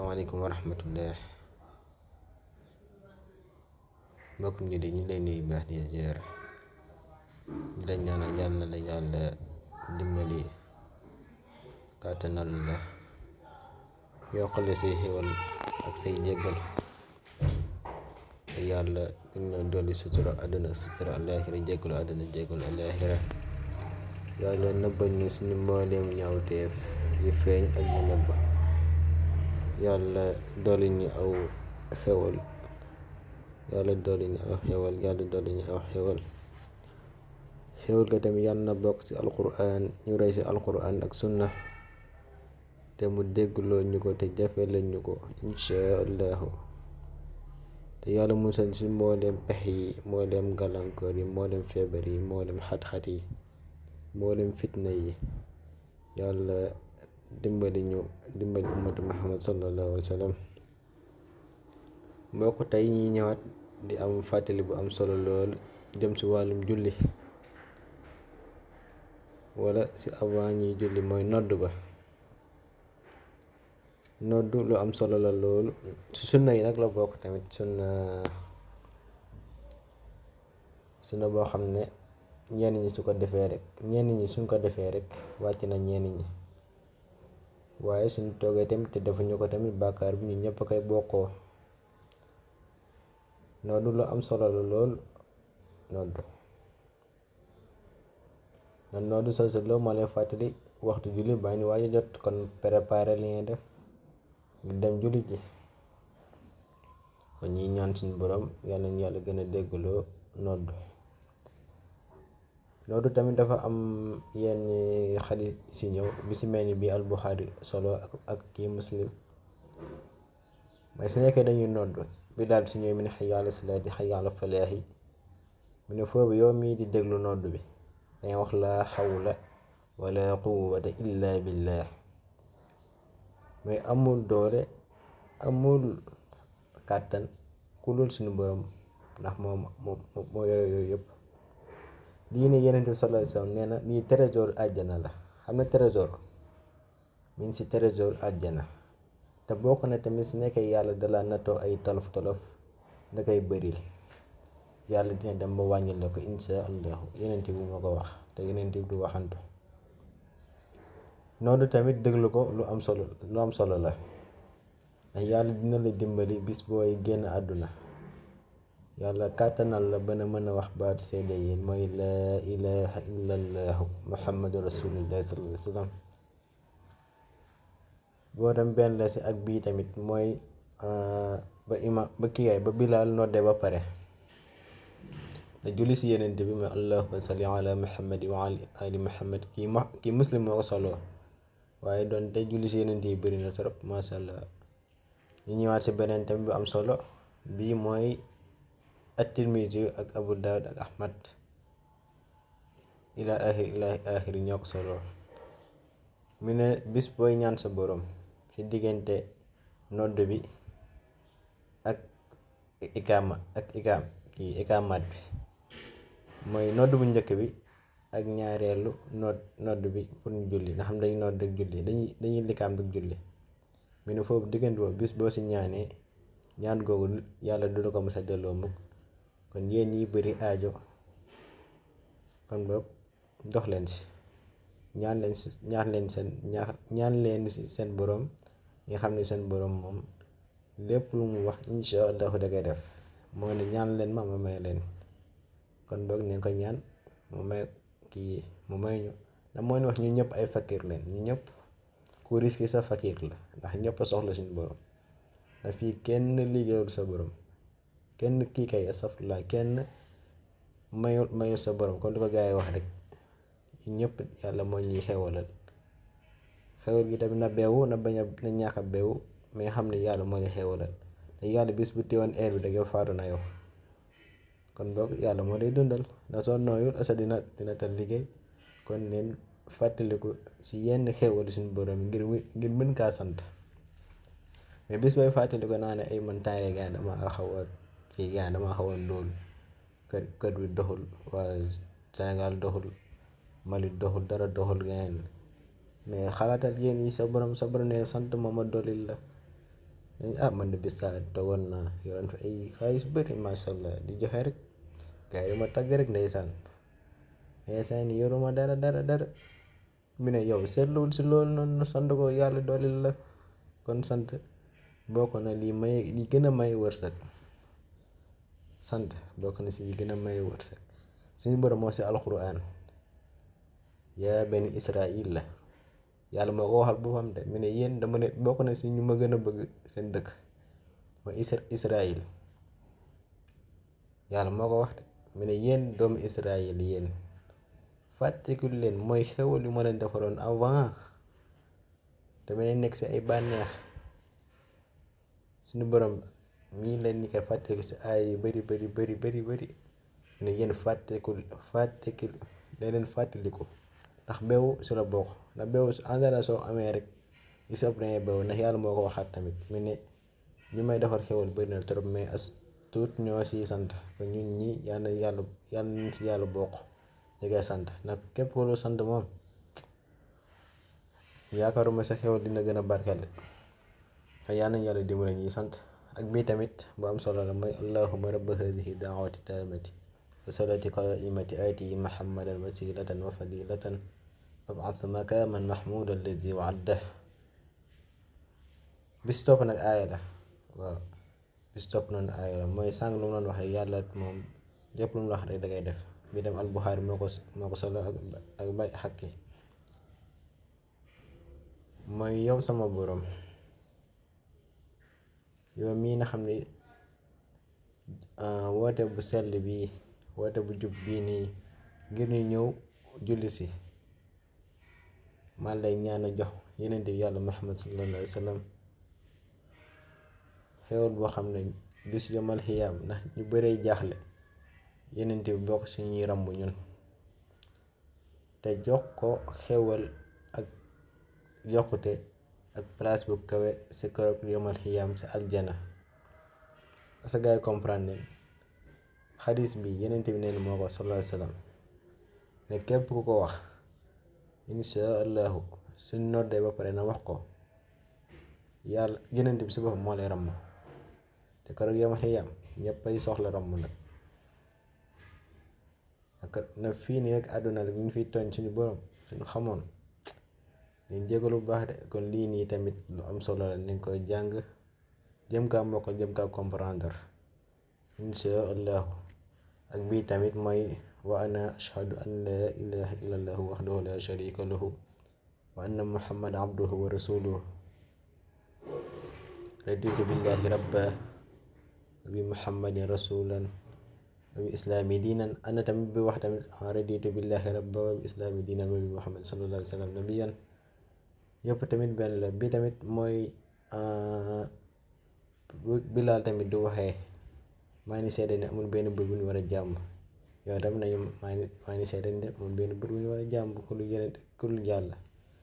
Assalamualaikum warahmatullah. Mbokk ñu di ñu lay nuyu baax di ziar di la ñaanal yàlla la yàlla dimbali kàttanal la yokkale say xéwal ak say jéggal te yàlla gën ñoo dolli sutura àdduna ak sutura àllaaxira jéggalu àdduna jéggalu àllaaxira yàlla nëbbal ñu suñu mbooleem ñaawteef yu feeñ ak yu nëbb yàlla dolli ñu aw xéwal yàlla dolli ñu aw xéwal yàlla dolli ñu aw xéwal xéwal ga tamit yàlla na bokk ci alquran ñu rey ci alquran ak sunna te mu déggloo ñu ko te jafe lañ ñu ko insha allahu te yàlla musal ci mbooleem pex yi mbooleem gàllankoor yi mbooleem feebar yi mbooleem xat-xat yi mbooleem fitna yi yàlla dimbali ñu dimbali ummatu muhammad sallallahu alayhi wa sallam mbokk tey ñi ñëwaat di am fàttali bu am solo lool jëm ci wàllum julli wala ci avant ñuy julli mooy nodd ba nodd lu am solo la lool ci sunna yi nag la bokk tamit sunna boo xam ne ñenn ñi su ko defee rek ñenn ñi suñ ko defee rek wàcc na ñenn ñi waaye suñ toogee tamit te defuñu ko tamit bàkkaar bi ñu ñëpp a koy bokkoo nodd lu am solo la lool nodd na nodd soo seetloo moo lay fàttali waxtu julli baa ngi waaj a jot kon préparer li ngay def ngir dem julli ji kon ñi ñaan suñu borom yàlla nañu yàlla gën a déggloo nodd tamit dafa am yenn xadis si ñëw bi si mel ni bi al Buxaari solo ak kii Muslim mooy su nekkee dañuy nodd bi daal su ñëw mu ne hayya ala salaati hayya ala falaahi mu ne foofu yow mii di déglu nodd bi dangay wax laa xawla wala quwwata illa billah mooy amul doole amul kàttan ku dul suñu borom ndax moo yooyu yëpp lii ne Yonent bi sallallahu alayhi wa sallam nee na lii trésor àjjana la xam ne trésor mi ngi si trésor àjjana te bokk na tamit su nekkee yàlla dala natoo ay tolof tolof da koy bëril yàlla dina dem ba wàññil la ko insha allahu Yonent bi moo ko wax te Yonent bi du waxantu noonu tamit déglu ko lu am solo la ndax yàlla dina la dimbali bis booy génn àdduna yàlla kàttanal la ba na mën a wax baatu seede yi mooy laa ilaha illallahu muhammadu rasulullah sallallahu alayhi wa sallam boo dem benn la si ak bii tamit mooy ba Bilaal nodde ba pare da julli si Yonent bi mooy allahumma salli ala muhammad wa ali muhammad kii Muslim moo ko solo waaye doon te julli si Yonent yi bëri na trop masha allah ñu ñëwaat si beneen tamit bu am solo bii mooy at-Tirmidhi ak Abu Dawud ak Ahmad ila axiri ñoo ko solo mu ne bis booy ñaan sa borom ci diggante nodd bi ak ikaamaat bi mooy nodd bu njëkk bi ak ñaareelu nodd bi pour ñu julli nga xam dañuy nodd ak julli dañuy likaam ak julli mu ne foofu diggante boobu bis boo si ñaanee ñaan googu yàlla du la ko mës a delloo mukk kon yéen ñi bëri aajo kon boog dox leen si ñaan leen si seen borom nga xam ne seen borom moom lépp lu mu wax insha allahu da koy def moo ne ñaan leen ma may leen kon boog neen ko ñaan mu may ñu ndax moo ne wax ñu ñëpp ay fakir leen ñu ñëpp ku risque sa fakir la ndax ñëpp a soxla suñu borom ndax fii kenn liggéeyul sa borom kenn kii kay astafurlah kenn mayul sa borom comme li ko gaa yi wax rek ñëpp yàlla moo ñuy xewalal xewal gi tamit na beewu na bañ a na ñàkk a beewu mais xam ne yàlla moo ñu xewalal te yàlla bis bu téewoon air bi da yow faatu na yow kon boog yàlla moo lay dundal ndax soo nooyul asa dina tal liggéey kon neen fàttaliku si yenn xewal suñu borom ngir mën kaa sant mais bis bay fàttaliku naa ne ay man taaree gaa dama xaw a loolu kër bi doxul waa Sénégal doxul Mali doxul dara doxul ngeen mais xalaatal yéen yi sa borom nee sant ma dolil la man de bis saa toogoon naa yoroon fi ay xaalis bëri macha allah di joxe rek gars yi ma tàgg rek ndeysaan yoruma dara dara dara mu ne yow seetluwul si loolu noonu sant ko yàlla dooleel la kon sant bokk na li may li gën a may wërsëg sant bokk na si li gën a may wërsëg suñu borom moo si alquran yaa bani israil la yàlla moo ko waxal boppam de mu ne yéen dama ne bokk na si ñu ma gën a bëgg seen dëkk mooy israil yàlla moo ko wax de mu ne yéen doomu israil yéen fàttekul leen mooy xewal yu ma leen defaroon avant te ma nekk si ay bànneex suñu borom mii leen ni koy fàtteku si ay yu bari bari bari bari bari mu ne yéen fàttekul leen fàttaliku ndax beewu si la bokk ndax beewu en général soo amee rek li si ëpp dangay beewu ndax yàlla moo ko waxaat tamit mu ne ñu may defar xewal bëri na trop mais as tuut ñoo siy sant ko ñun ñi yàlla nañ si yàlla bokk ñu koy sant nag képp ku lu sant moom yaakaaruma sa xewal dina gën a barkeel yàlla nañ yàlla dimbali ñuy sant ak bii tamit bu am solo la mooy allahumma rabba hadihi daawati taamati wa salati qaimati aati muhammadan wasilatan wa fadilatan wab'ath makaman mahmuda allazi wa'addah bis topp nag aaya la waaw bis topp noonu aaya la mooy sàng lu mu doon wax rek yàlla moom lépp lu mu wax rek dangay def bi dem al Buxaari moo ko solo ak bay xakki mooy yow sama borom yow mii na xam ni woote bu sell bii woote bu jub bii nii ngir ñu ñëw julli si man lay ñaan a jox yeneen bi yàlla Muhammad sallallahu alayhi wa sallam xewal boo xam ne bis yomal xiyaam ndax ñu bëree jaaxle yeneen bi bokk si ñuy ramb ñun te jox ko xewal ak yokkute ak place bu kawe si keroog yomal xiyaam si aljana parce que gars yi comprendre ne xadis bi yeneen bi neen moo ko sallallahu alayhi wa sallam ne képp ku ko wax insha allahu suñ noddee ba pare na wax ko yàlla yeneen bi si boppam moo lay ramb te keroog yomal xiyaam ñëppay soxla ramb nag ak na fii nii rek àdduna la ñu ngi fiy tooñ suñu borom suñu xamoon dañ jégalu bu baax de kon lii nii tamit lu am solo la nañ koy jàng jëm kaa mokkal jëm kaa comprendre insha allahu ak bii tamit mooy wa ana ashhadu an la ilaha illa allahu wahdahu la sharika lahu wa anna muhammad abduhu wa rasuluhu raditu billahi rabba wa bi muhammadin rasulan wa bi islaami diinan ana tamit bi wax tamit raditu billahi rabba wa bi islaami diinan wa bi muhammad sallallahu alayhi wa sallam nabiyan yëpp tamit benn la bi tamit mooy bilaal tamit du waxee maa ngi seede ne amul benn bër bu ñu war a jàmm yow tam nañu maa ngi seede ne amul benn bër bu ñu war a jàmm ku lu yàlla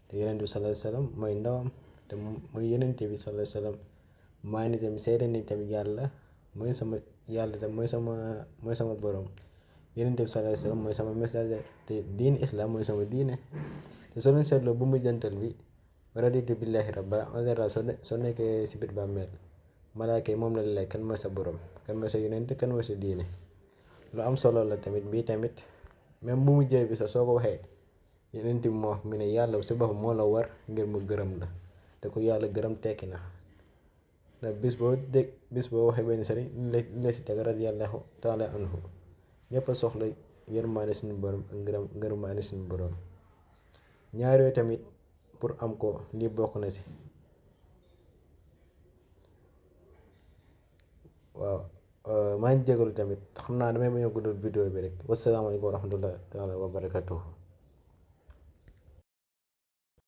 te yonent bi sallallahu alayhi wa sallam mooy ndawam te mooy yonent bi sallallahu alayhi wa sallam maa ngi tamit seede ne tamit yàlla mooy sama yàlla tam mooy sama borom yonent bi sallallahu alayhi wa sallam mooy sama message te diine islam mooy sama diine te soo leen seetloo bu mu jantal bi raditu billahi rabba en général soo nekkee si biir bàmmeel malaaka yi moom la lay kan mooy sa borom kan mooy sa yonent kan mooy sa diine lu am solo la tamit bii tamit même bu mu jëy bi sax soo ko waxee yonent bi moo wax mu ne yàlla si boppam moo la war ngir mu gërëm la te ku yàlla gërëm tekki na ndax bis boo waxee benn sëriñ li la si teg radiyallahu taala anhu ñëpp a soxla yërmaane suñu borom ak ngërmaane suñu borom ñaar yooyu tamit pour am ko lii bokk na si waaw maa ngi jégalu tamit xam naa damay bañ a guddal vidéo bi rek wasalaamaaleykum wa rahmatullahi taala wa barakatuhu